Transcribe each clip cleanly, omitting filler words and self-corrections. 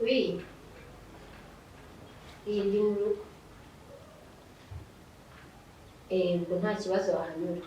Oui. Iyi ndi mu rugo. Ubwo nta kibazo wahanyura.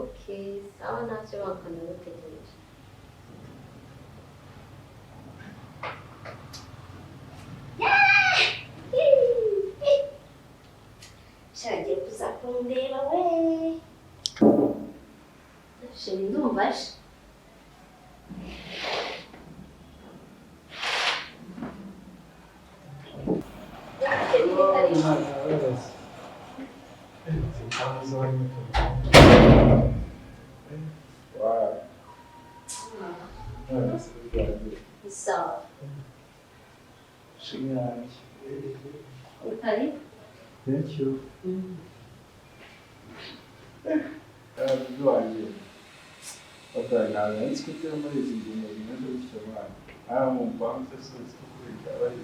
Okay, sawa, ntacyo bakanagutegereje. Shagiye kuza kundeba we. Chérie, ndumva aje. Sawa. Utari? Thank you. Wanjye ntabwo nzi ko utari muri izi ngingo zimeze gutyo mwana, nta mu mpanvu zose ko kubera aba ari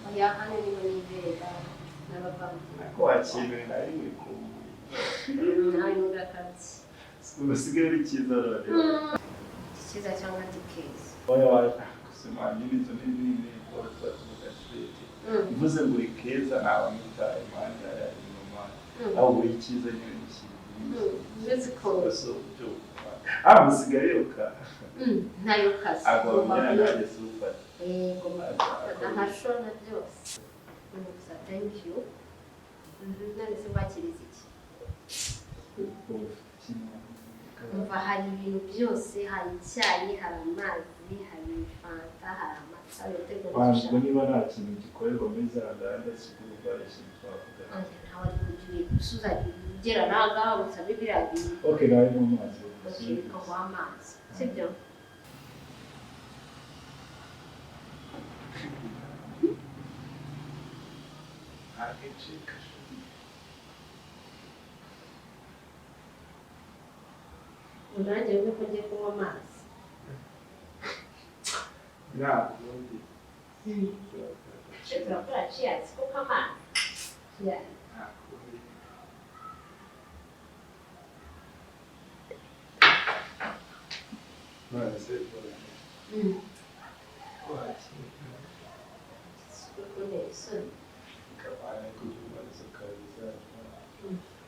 Oya, hano niho nibera n'abavandimwe. Ariko wakiriwe na rimwe kumbuye. Nawe ntugakabye. Usigaye uri cyiza rero. Cyiza cyangwa ndi keza? Oya, waje gusa mwana nyine izo ni nini paul tuba tuvuga straight. Mvuze ngo uri keza ntawe mwitaye mwana yari inyuma, aho uri cyiza nyine ni cyiza. Uzi ko Ah, musigaye yoka. Ntayo kazi. Agomba nanjye sufata. Ngomba gufata nkashona byose. Gusa thank you. None se wakiriza iki? Umva, hari ibintu byose, hari icyayi, hari amazi, hari fanta, hari amata, biterwa n'icyo Ntabwo ushaka. Niba nta kintu gikorerwa muri za nganda kigurwa ikintu twavuga. Oya, ntawe ari kugira gusa uzajya ugera n'ahangaha usabe biriya bintu. Ok, nawe mu mazi. Okay, ukaguha amazi, sibyo? Ntabwo icika. Nanjye wumve ko ngiye kunywa amazi. Nta kundi. Icyo turakora, cheers, kuko amazi. Cheers. Nta kundi. None se wakira Kuntera isoni. Kabana kubyumvariza kabiza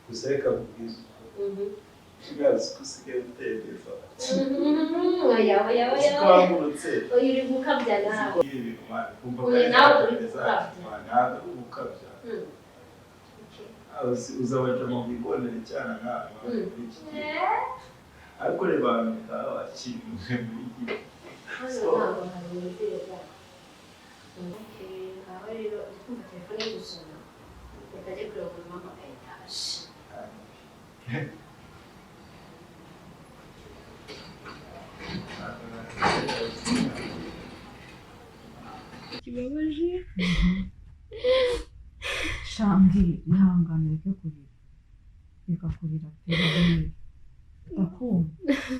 gusa, reka nkubwize ntazi ko usigaye utereza. Oya, oya, oya, Uzi ko oya. wangurutse. Oya, uri gukabya nawe. Ibi bintu mwana kumva Oya, nawe uri gukabya. Ntabwo uri gukabya. Okay. Uzabaca mu bigondere cyane nkawe muri iki gihe, ariko reba ahantu utaha wakiriwe muri iki gihe. Hano ntabwo hanezeza. Okay, ngaho rero ndi kumva telefone iri gusona. Reka njye kureba umuntu umpamagaye, ndaje. Kibabaje. Shangi, ihangane, ureke kurira, reka kurira pe, ndakumva.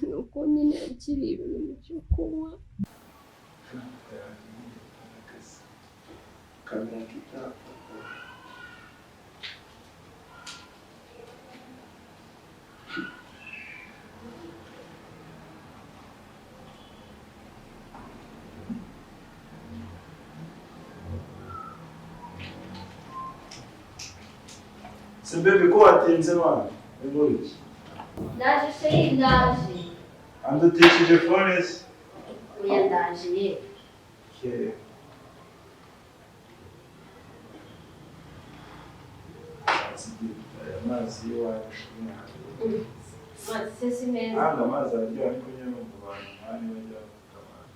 Nuko nyine ukiri ibintu byo kunywa. Kamera kitapfa. Se baby, ko watinze mwana, ni muri iki? Ndaje chérie, ndaje. Andutishije phone se? Oya, ndaje ye. Okay. Aya mazi y'iwacu. Amazi se si meza? Ntabwo amazi araryoha, ariko nyine numva abantu nk'aha bajya bavuga abantu.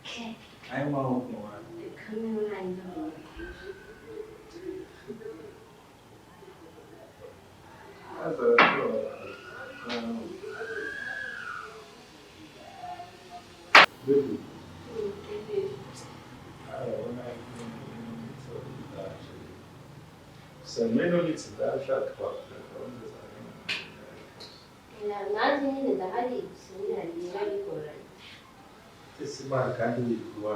Okay. Ayo maboko mwana. Kamwe nanjye ndabona. Amazi araryoha. Baby, urabona gusa muri ino minsi ndashaka twakora gahunda zawe. Nanjye nyine ndahari, gusa nyine hari ibiba bigoranye. Ese Imana kandi wirirwa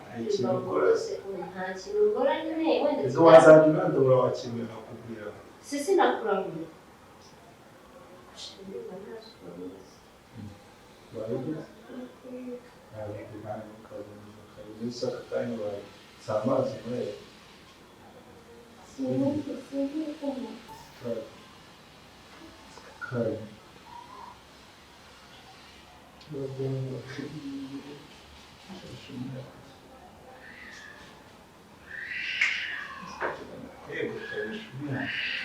nta ikintu ukora se? Nta kintu ukora nyine wenda. Ejo wazajya unandabura wakiriwe nakubwira. Si sinakuramura. Wabigize. Ntabwo nawe ntukazane kabisa aka kanya ubaye si amazi nyweye. Kare. Yego, turabishimira.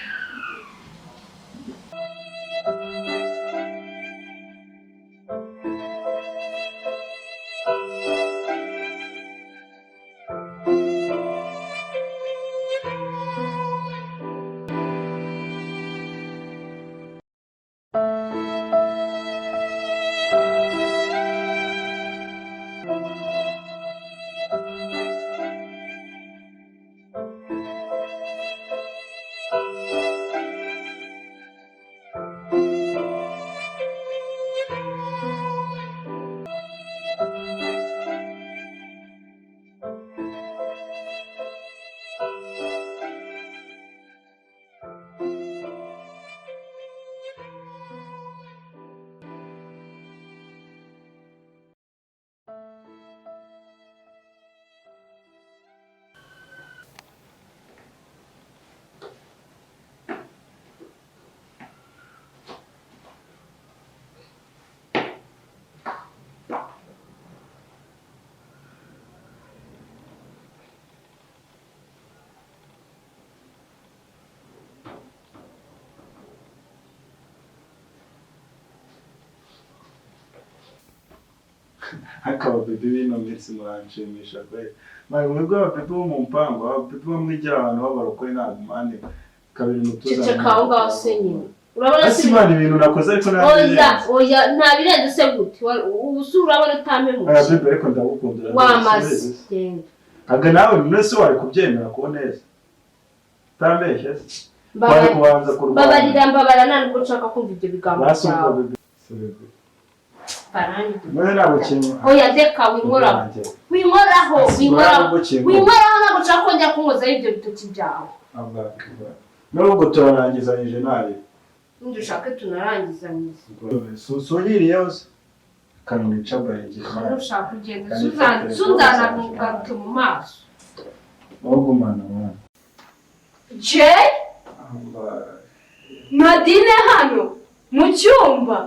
Ariko ababebe b'ino minsi muranshimisha pe. Mani mwebwe ababebe bo mu mpangu, ababebe bo mwigira abantu b'abarokore ntabwo mani kabiri mutuza. Ceceka aho ngaho se nyine. Urabona Ese si Imana ibintu nakoze ariko nta Oya, birenze. oya, nta birenze se gute? Ubu se urabona utampemukiye. Oya bebe ariko ndagukunda. Wamaze. Genda. Aga nawe none se wari kubyemera ku neza. Utambeshye se. Wari kubanza kurwana. Mbabarira, mbabara, nta nubwo nshaka kumva ibyo bigambo Basumva byawe. bebe. Se bebe. Barangi. None ntabwo kintu. Oya, reka winkoraho. Winkoraho, winkoraho. Winkoraho, ntabwo nshaka kongera kunkozaho ibyo bitoki byawe. Nubwo turarangizanyije nabi. Ndushake tunarangizanyije. Sunyiriyeho se. Kanwica bayigira. Nushaka ugenda suzana ntugaruke mu maso. Wagumana mwana. Jay Nadine hano mu cyumba.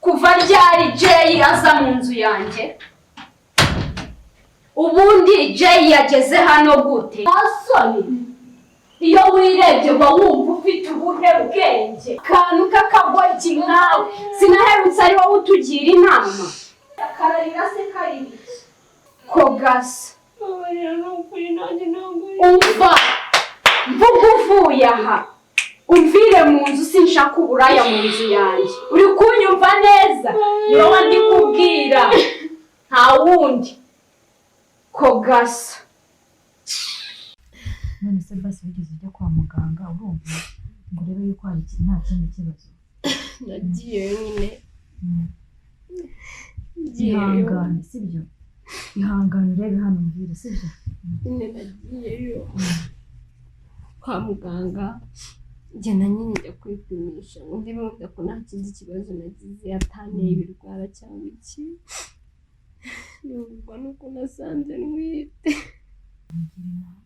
Kuva ryari Jay aza mu nzu yanjye? Ubundi Jay yageze hano gute? Asoni, iyo wirebye uba wumva ufite ubuhe bwenge? Kantu k'akagoryi nkawe sinaherutse ari wowe utugira inama. Kararira se karira iki? Ko gasa. Umva mvuga uvuye aha umvire mu nzu, sinshaka uburaya mu nzu yanjye. Uri kunyumva neza? Ni wowe ndi kubwira, nta wundi. Ko gasa. None se basi wigeze ujya kwa muganga urumva ngo urebe yuko hari nta kindi kibazo? Nagiye nyine. Ihangane sibyo? Ihangane urebe hano umbwire sibyo? Nyine nagiyeyo kwa muganga, ngenda nyine njya kwipimisha ngo ndebe wenda ko nta kindi kibazo nagize atanteye ibirwara cyangwa iki. Nubwo nuko nasanze ntwite. Ngira inama.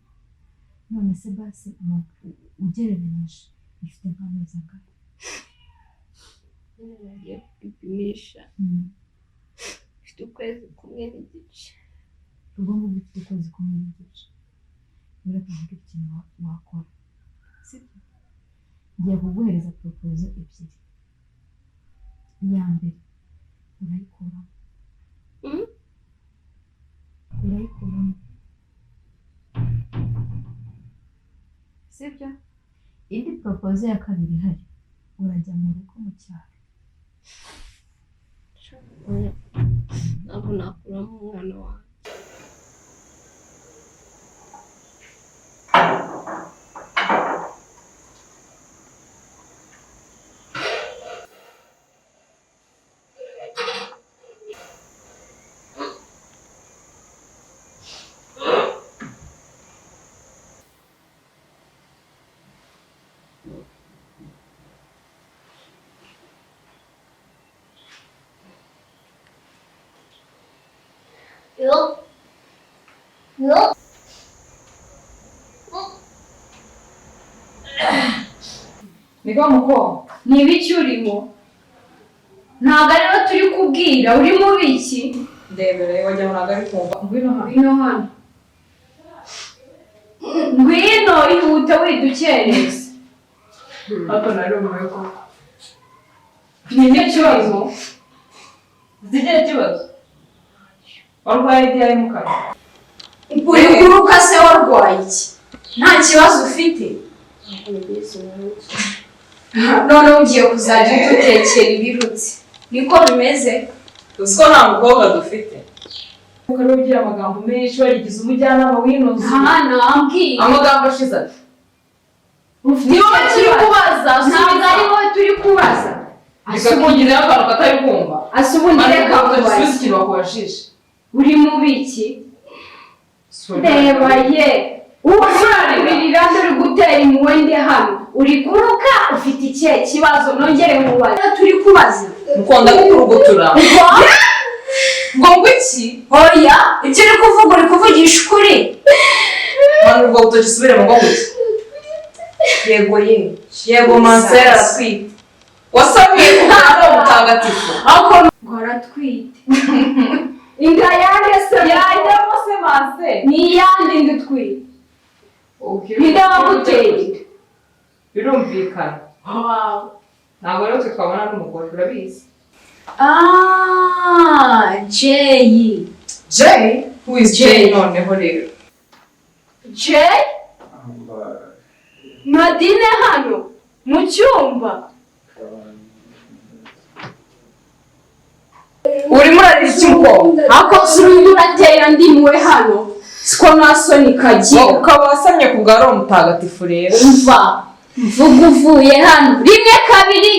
None se basi ugereranyije ifite nk'amezi angahe? Nyine nagiye kwipimisha mfite ukwezi kumwe n'igice. Ubwo ngubwo ufite ukwezi kumwe n'igice. Rero tuvuge ikintu wakora sibyo? Ngiye kuguhereza poropozo ebyiri. Iya mbere urayikuramo. Urayikuramo sibyo? Indi poropozo ya kabiri ihari, urajya mu rugo mu cyaro. Ntabwo nakuramo umwana wanjye. Niko muko Ni ibiki urimo? Ntabwo rero turi kubwira uri mu biki? Ndebere wajya ntabwo ari kumva. Ngwino hano. Ngwino hano. Ngwino ihute widukereza. Hato narumiwe koko. Ni ikihe kibazo? Ufite ikibazo? Warwaye idiyayi mu kanwa? Uri kuruka se warwaye iki? Nta kibazo ufite? Noneho ugiye kuzajya udutekera ibirutsi. Niko bimeze? Uzi ko nta mukobwa dufite. Kuko ariwe ugira amagambo menshi warigize umujyanama w'ino nzu. Nta nambwiye. Amagambo ashize ati. Ni wowe turi kubaza. Ntabwo ari wowe turi kubaza. Bikakugiriraho akantu katari kumva. Asa ubundi reka nkubaze. Usubize ikintu bakubajije. Uri mu biki? Reba ye. Uburirira uri gutera impuhwe ndi hano. Uri kuruka ufite ikihe kibazo nongere nkubaze. Turi kubaza. Mukunda kukurugutura. Ngo ngwiki? Oya, ibyo uri kuvuga uri kuvugisha ukuri. Manu urwo rutoki usubire mu ngo guki. Yego ye. Yego Mansera aratwite. Wasabiye ku mwana mutagatifu. Ako ngo aratwite. Inda yande se yajyamo se Mansera. Ni iyande inda utwite. Ninde waguteye inda? Birumvikana. Ntabwo rero twe twabona n'umugore urabizi. Ah, Jay. Jay? Who is Jay noneho rero? Jay? Nadine hano mu cyumba. Urimo urarira iki mukobwa? Ako surundu uratera ndimwe hano. Siko nta soni kagira. Ukaba wasamye ku bwa Roho Mutagatifu rero. Umva, mvuga uvuye hano. Rimwe kabiri.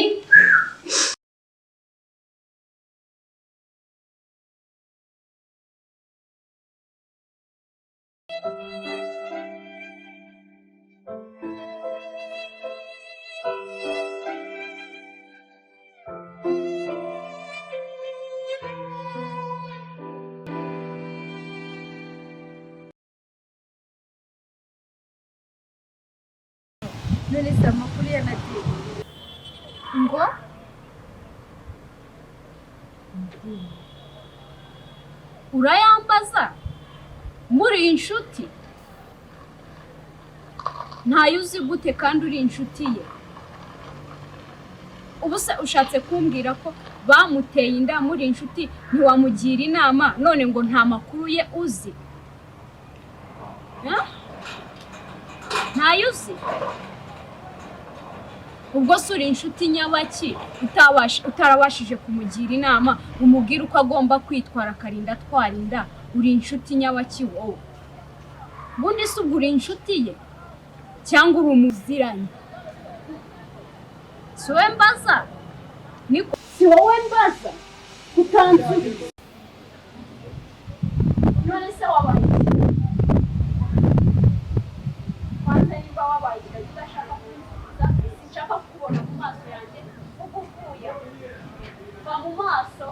None se amakuru ya Nadine? Ngo? Urayambaza? Muri inshuti? Ntayo uzi gute kandi uri inshuti ye? Ubu se ushatse kumbwira ko bamuteye inda muri inshuti ntiwamugira inama none ngo nta makuru ye uzi? Ntayo uzi? Ubwo se uri inshuti nyabaki utarabashije kumugira inama umubwira uko agomba kwitwara akarinda atwara inda, uri inshuti nyabaki wowe? Ubundi se ubwo uri inshuti ye cyangwa uri umuziranyi? Si wowe mbaza? Si wowe mbaza kutansubiza. None se wabaye kwanza niba wabaye udashaka kunsubiza, sinshaka kukubona mu maso yanjye kuko uvuye va mu maso.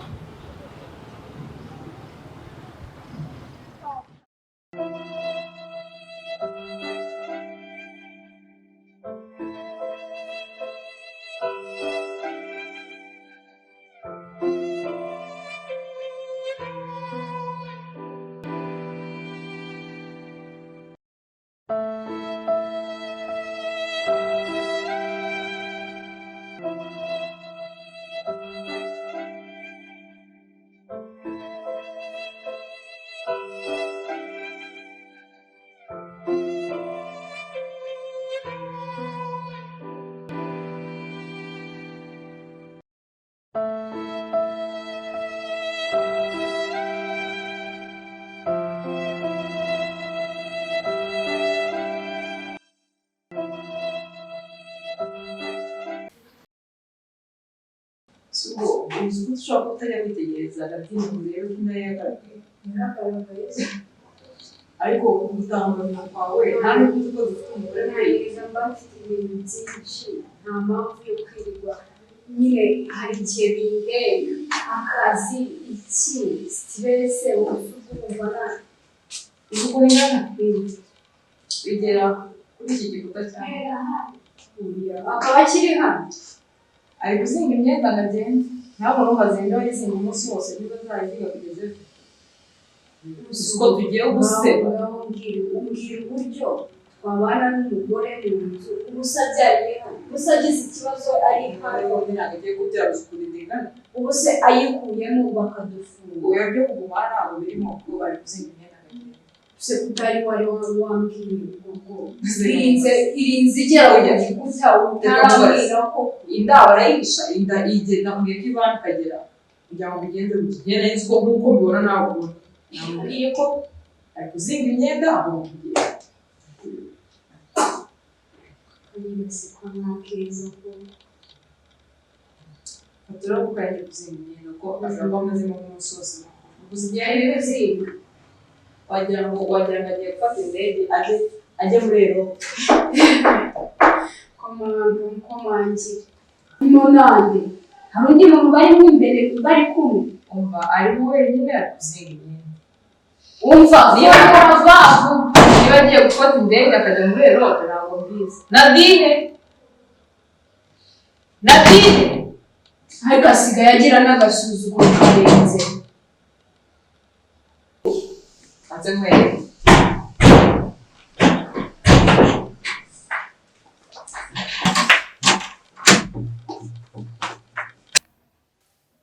Uzi ko ushobora kuba utajya witegereza Nadine ngo urebe ko nayo yagaragaye. Ariko gutangana kwawe nta n'ubwo uzi ko dufite umugore Ntarengeza mba mfite ibintu byinshi nta mpamvu yo kwirirwa nyine hari igihe bindenga akazi iki sitirese ubusuku. Kuva na Uzi ukuntu ingana? Igera kuri iki gikuta cyane. Akaba akiri hano. Ari kuzinga imyenda ngo agende. Ntabwo numva azinga, yizinga umunsi wose, niba azayizinga kugeza ejo. Uzi ko tugiye guseba. Ngaho mbwira, umbwira uburyo twabana n'umugore mu nzu, ubusa abyariye hano, ubusa agize ikibazo ari hano. Ariko ntabwo agiye kubyara, uzi ukuntu inda ingana. Ubu se ayikuyemo bakadufunga? Oya, byo kuguma ntabwo birimo kuko ari kuzinga imyenda ngo agende. Se kutari wari wambwiye ubwo irinze irinze igera ku gikuta utarambwira ko Inda barayihisha, inda igenda mu gihe k'ibana ikagera kugira ngo bigenze gutya. Njye nari nzi ko nk'uko mbibona nawe ubona. Namubwiye ko ari kuzinga imyenda agomba kugenda. Kanyine kwa mwakeza ko Fatura kuko yagiye kuzinga imyenda kuko ashobora kuba amazemo nk'umunsi wose. Gusa igihe yari ari kuzinga wagira ngo agiye gufata indege ajye muri Erope. Komanda mukomangira nande hari undi muntu barimo imbere bari kumwe? Umva, arimo wenyine, ari kuzinga imyenda. Umva. Niba vuba vuba, niba agiye gufata indege akajya muri Erope, ntabwo mbizi. Nadine, Nadine. Ariko asigaye agira n'agasuzuguro karenze. Hanze nkwereke.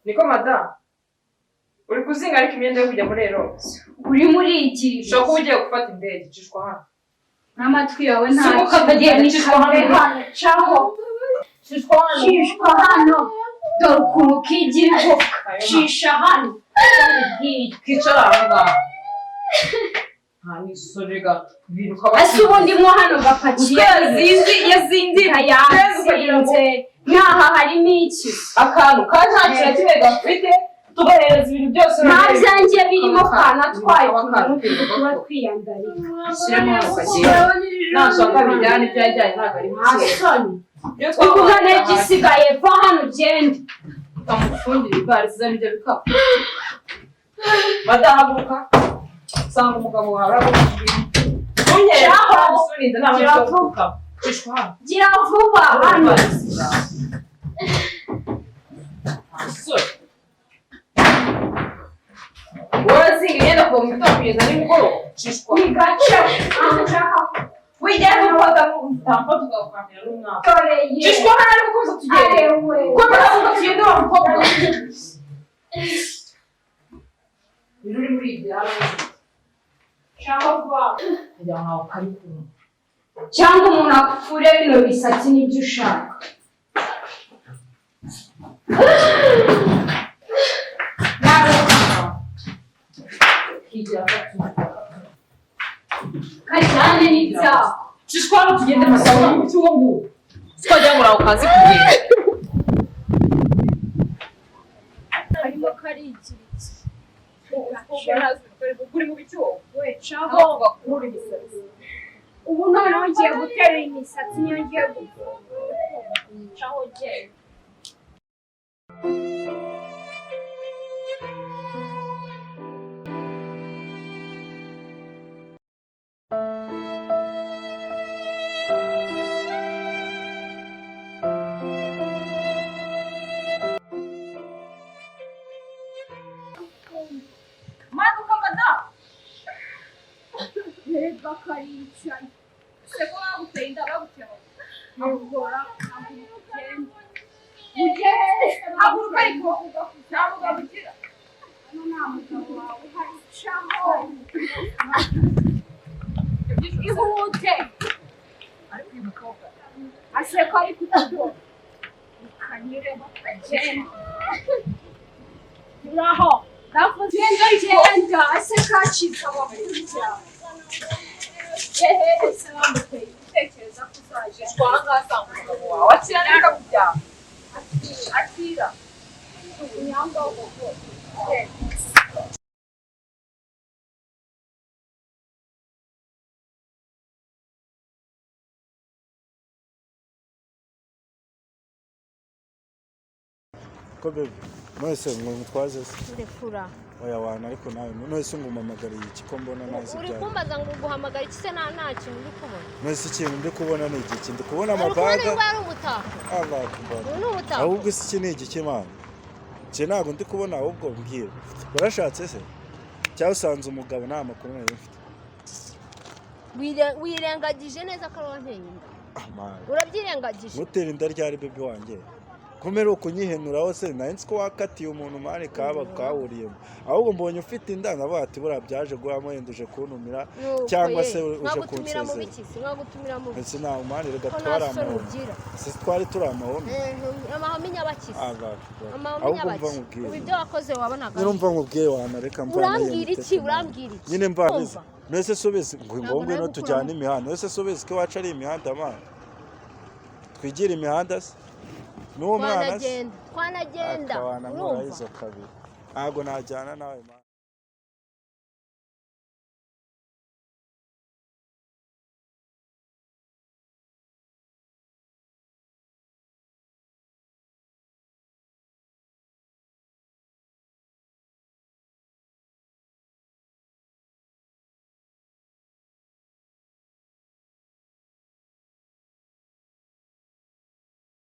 Niko madamu uri kuzinga ariko imyenda yo kujya muri Erope. Urimo urigira. Ushobora kuba ugiye gufata indege. Cishwa hano. N'amatwi yawe nta Si uko katagenda, cishwa hano. Hano caho. Cishwa hano. Cishwa hano, dore ukuntu kigira inzoka. Cisha hano. Kicara aho ngaho, nta n'isoni ga ibintu ukaba. Ese ubundi mo hano gapakiye? Yazinze, yazinze. Yazinze nkaha harimo iki? Akantu ka nta kintu na kimwe gafite, tugahereza ibintu byose. Nta byanjye birimo, kanatwaye Akantu utuntu tuba twiyandarika. Shyiramo hano ukagenda, nashaka bijyane ibyo yajyanye, ntabwo ari Nta bike. soni. Ibyo Ubu nta twabaye n'igisigaye, va hano ugende. Ukamufungira ivarisi, izana ibyo bikapu. Badahaguruka, usanga umugabo wawe aragukubwira ntunyere. Ciao. Usurinze ntabwo Gira ari vuba. gukama. Cishwa hano. Gira vuba hano. Urazinga imyenda kuva mu gitondo kugeza nimugoroba. Cishwa. Ni gace aho nshaka. Wigera gufata utamfata ugakwambira n'umwaka. Toreye. Cishwa hano, ariko komeza tugende. Arewe. Komeza tugende wa mukobwa. Rero uri muri ibyo Caho vuba. kugira ngo ntawe kari kumwe. Cyangwa umuntu akupfure bino bisatsi nibyo ushaka. Kigira Kajyane n'ibyago. Cishwa hano tugende masaba mu cyuwo nguwo. Twajya ngo uraho kazi kugenda. Karimo karigiritse. Uri mu bicyuho. We caho. Aho bakurura imisatsi. Ubu noneho ngiye guterura imisatsi, niyo ngiye gukura. Caho genda. Manuka madamu. Reba karicaye. Se ko baguteye inda, baguteye Ntugora, ugende. Ugende. Haguruka ariko. Nta mugabo ugira. Hano nta mugabo wawe uhari. Caho. Ihute. Ariko uyu mukobwa. Aseka ari kutudoda. Kanyureho kagenda. Uraho. Ndavuze genda genda. Aseka acitse amakuru cyane. Ehe, se bamuteye gutekereza ko uzaje. Cishwa aha ngaha, sanga umugabo wawe. Akira neza kubyara. Akira. Inyangamugayo. Ko bebe. None se ngo ngutwaze se? Ndekura. Oya wana, ariko nawe none se ngo umpamagariye iki ko mbona nazi Uri ibyawe? kumbaza ngo uguhamagara iki se? Nta kintu uri kubona. None se ikintu ndi kubona ni igiki? Ndi kubona Uri kubona amabaga. indwara ari umutako. Allah akbar. Uyu ni umutako. Ahubwo se iki ni igiki, mana? Iki ntabwo ndi kubona. Ahubwo mbwira, warashatse se cyangwa usanze umugabo? Nta makuru nari mfite. Wirengagije neza ko ari wanteye inda. Ah, man. Urabyirengagije. Mutera inda ryari, baby wanjye? Komera ukunyihenuraho se, nari nzi ko wakatiye umuntu, man, kaba kahuriyemo. Ahubwo mbonye ufite inda, navuga ati buriya byaje guhamo, wenda uje kuntumira Nuko cyangwa ye, se uje nkagutumira mu kunsezera. biki se? Nkagutumira mu biki? Ese nta man, reka Ko nta twari soni amahoro. ugira. Se twari turi amahoro. Amahame nyabakize. Allah akbar. Amahame Ahubwo mva nyabaki. nkubwire. Ubu ibyo wakoze wabonaga. Nyine umva nkubwiye wana, reka mvana. Urambwira iki? Urambwira iki? Nyine mva Umva. Nese subizi ngo Ntabwo ngo ngwino nari tujyane gukuramo. imihanda. Nese subizi ko iwacu ari imihanda, man? Twigire imihanda se n'uwo mwana se? Twanagenda, twanagenda. Akawana Urumva? nkora izo kabiri, ntabwo najyana nawe, man.